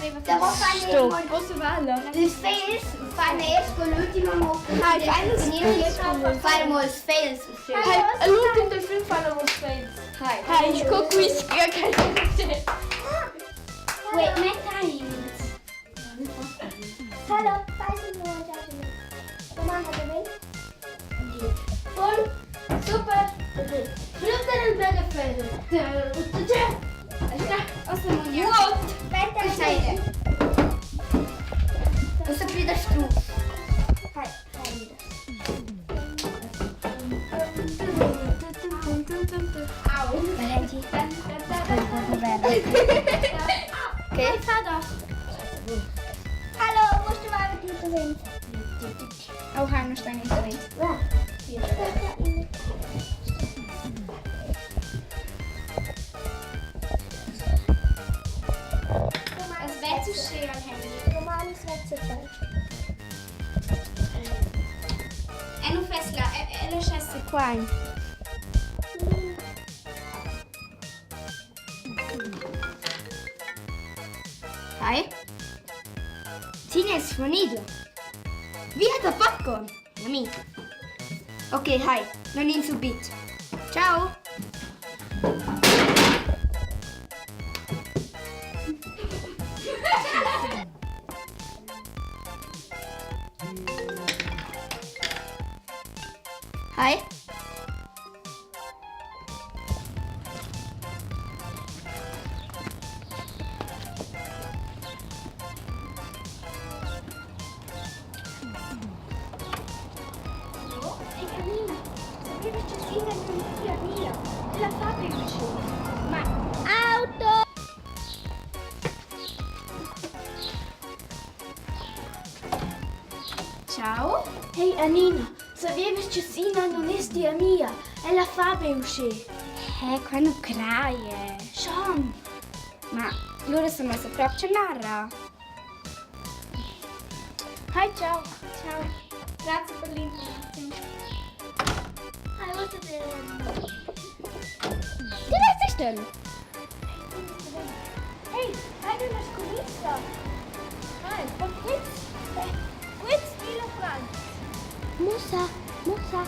Stop. Ils fegls fan eir sco l'ultima mo far mo ils fegls Hai, l'ultim del film fan amo ils fegls. Hai, sco quist che Wait, metta aint. Hallo, Voll, super. Frutta il bel What? Ussa pli da struf. Okay. Hallo, musst du mal mit dir sind? Auch haben wir nicht so Es wäre zu schön, Handy. Romanus Wetzel. E nu fes la, e, e lasciasse qua. Hi. Tina è svanita. Via da popcorn. Yummy. Ok, hi. Non in subit. Ciao. Hi. Hey Camina, sapevi che Sina non sia mia? La fa per Ma auto! Ciao. Hey Anina, sapevi che Sina non è tia mia? Ella fa be uschè. Eh, qua non craie. Schon. Ma loro sono messe proprio narra. Hi, ciao. Ciao. Grazie per l'informazione. Hi, was ist denn? Ti resti still? Hey, hai una scommessa? Hi, ma questo questo è la Francia. Musa, Musa.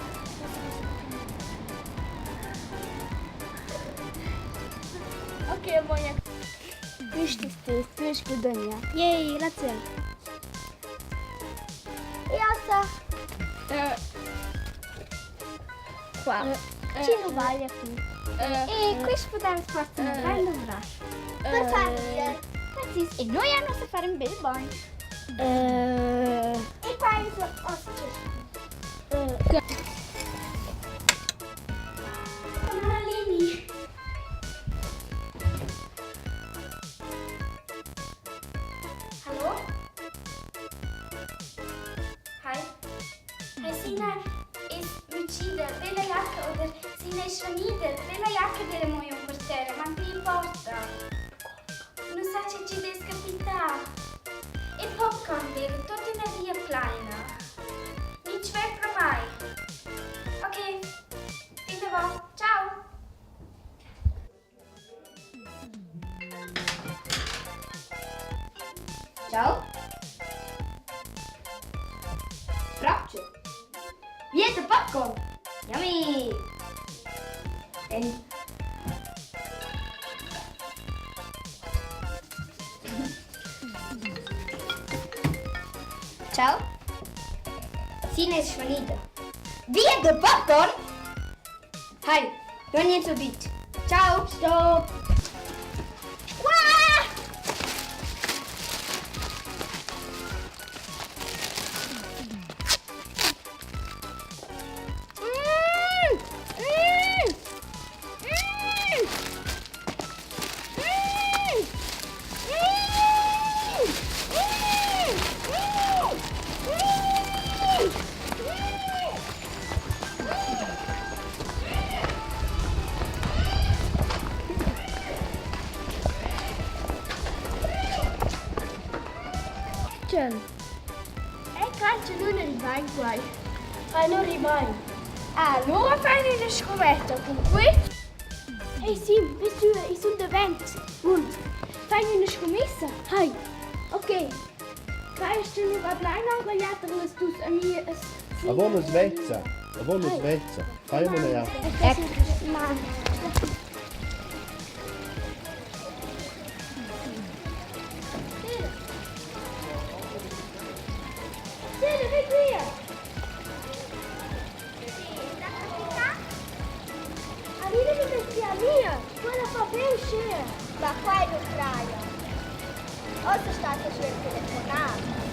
Ok, voglio. Questo stesso, tu hai guadagnato. Yay, grazie. E alza. Qua. Ci non vale qui. E questo possiamo fare una bella braccia. Per fare E noi abbiamo da fare un bel bagno. E qua è il ospite. Leni. Hallo? Hi. Hi Sina es mütschida, bella jacca oder Sina es svanida, bella jacca della mia per terra, ma che importa? Non sa che ci des capità. E popcorn vero, tutta una via plena. Non ci vedo mai. Ok, fin dopo. Ciao! Ciao. Braccio. Via da popcorn. Yummy. En Ciao. Sina è svanita. Via da popcorn. Hi, non niente subito. Ciao. Stop. Qua! Mm! Mm! Mm! Mm! Mm! Mm! Mm! Mm! Ciao. E calcio non arriva in guai. Ma non rimane. Allora fai una scommessa con questo. Hey Sim, bist du, ich sono davant. Und fai una scommessa? Hai. Ok. Quai sto lura bain anc tar las dus amias. Avon nus vezza, avon nus vezza. Fai una ja. Sera, vem qui. Alina mi sia mia, quella fa ben uschè. Ma quai nu craja. Ossa sta a telefonar.